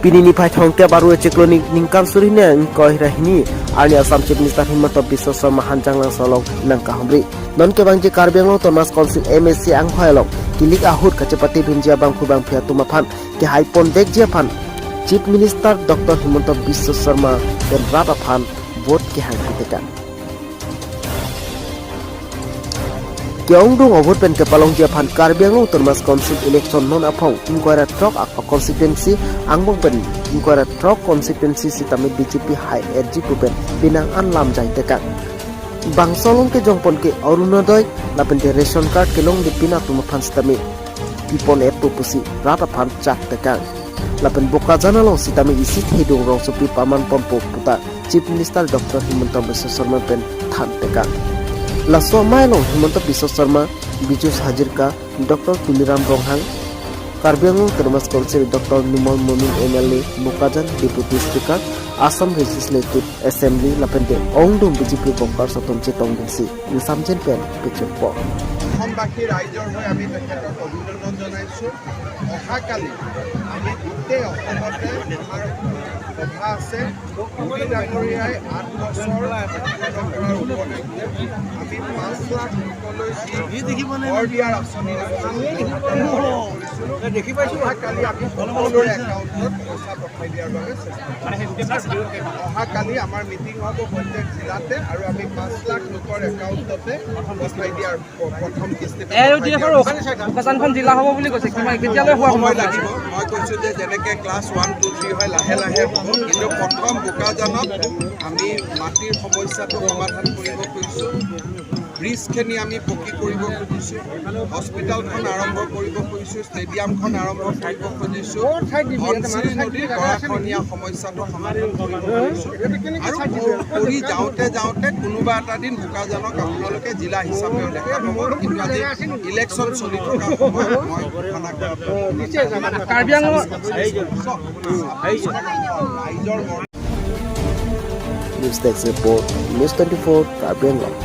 Pinini phai thongke baru cheklonik ningkam surine koi rahini arni Assam Chief Minister Himanta Biswa Sarma hanjanglang solong nangka humri non ke bangji Karbi Anglong Autonomous Council MSC ang khoyalong kilik ahur kachepati bhinjia bangphu bangphia tumaphan ke haipon dekjia phan Chief Minister Dr. Himanta Biswa Sarma pen raba phan vote ke hang teka Kyongdong ovot pen ke palong jia phan Karbi Anglong Autonomous Council election non aphong inquiry truck constituency angbong pen inquiry truck constituency sitame BJP high edge pen pinang an lam jai teka bangsolong ke jongpon ke Arunodoy lapen de ration card ke long de pina tuma phan sitame pipon app pusi rata phan chak teka lapen Bokajana long sitame isi thedong rong sopi paman pompo puta Chief Minister Dr. Himanta Biswa Sarma pen than teka La Somailong Himanta Biswa Sarma, Bijus Hazarika, Dr. Tuliram Ronghang, Karbi Anglong Autonomous Council Dr. Numal Momin MLA, Bokajan Deputy Speaker, Assam Legislative Assembly, Lapente, Ongdong BJP Bokar Satomche Tongdingsi, Samjen Pen, Picture Po. অসমবাসী ৰাইজৰ হৈ আমি তেখেতক অভিনন্দন জনাইছোঁ। অহাকালি আমি গোটেই অসমতে আমাৰ সভা আছে। মোদী ডাঙৰীয়াই 8 বছৰ অতিক্ৰম কৰাৰ উপলক্ষে আমি 5 লাখ লোকলৈ যি ঘৰ দিয়াৰ আঁচনি কৰিছিলোঁ, অহাকালি আমি সকলোৰে একাউণ্টত পইচা পঠাই দিয়াৰ বাবে চেষ্টা কৰিম। অহাকালি আমাৰ মিটিং হ'ব প্ৰত্যেক জিলাতে আৰু আমি 5 লাখ লোকৰ একাউণ্টতে পঠাই দিয়াৰ প্ৰথম কিস্তিটো পঠাই দিয়াৰ বোকাজানখন জিলা হ'ব বুলি কৈছে, কিমান কেতিয়ালৈ হোৱা সময় সম্ভাৱনা লাগিব? আছে? মই কৈছোঁ যে যেনেকৈ ক্লাছ 1, 2, 3 হয়, লাহে লাহে হ'ব। কিন্তু প্ৰথম বোকাজানত আমি মাটিৰ সমস্যাটো সমাধান কৰিব খুজিছোঁ, ব্ৰিজখিনি আমি পকী কৰিব খুজিছোঁ, হস্পিটেলখন আৰম্ভ কৰিব খুজিছোঁ, ষ্টেডিয়ামখন আৰম্ভ কৰিব খুজিছোঁ, ধনশিৰি নদীৰ গৰাখহনীয়া সমস্যাটো সমাধান কৰিব খুজিছোঁ আৰু কৰি যাওঁতে যাওঁতে কোনোবা এটা দিন বোকাজানক আপোনালোকে জিলা হিচাপেও দেখা পাব। কিন্তু আজি ইলেকশ্যন চলি থকা সময়ত মই ঘোষণা কৰাটো কাৰ্বি আংলঙৰ ৰাইজৰ মৰম। News Desk Report, News 24, Karbi Anglong.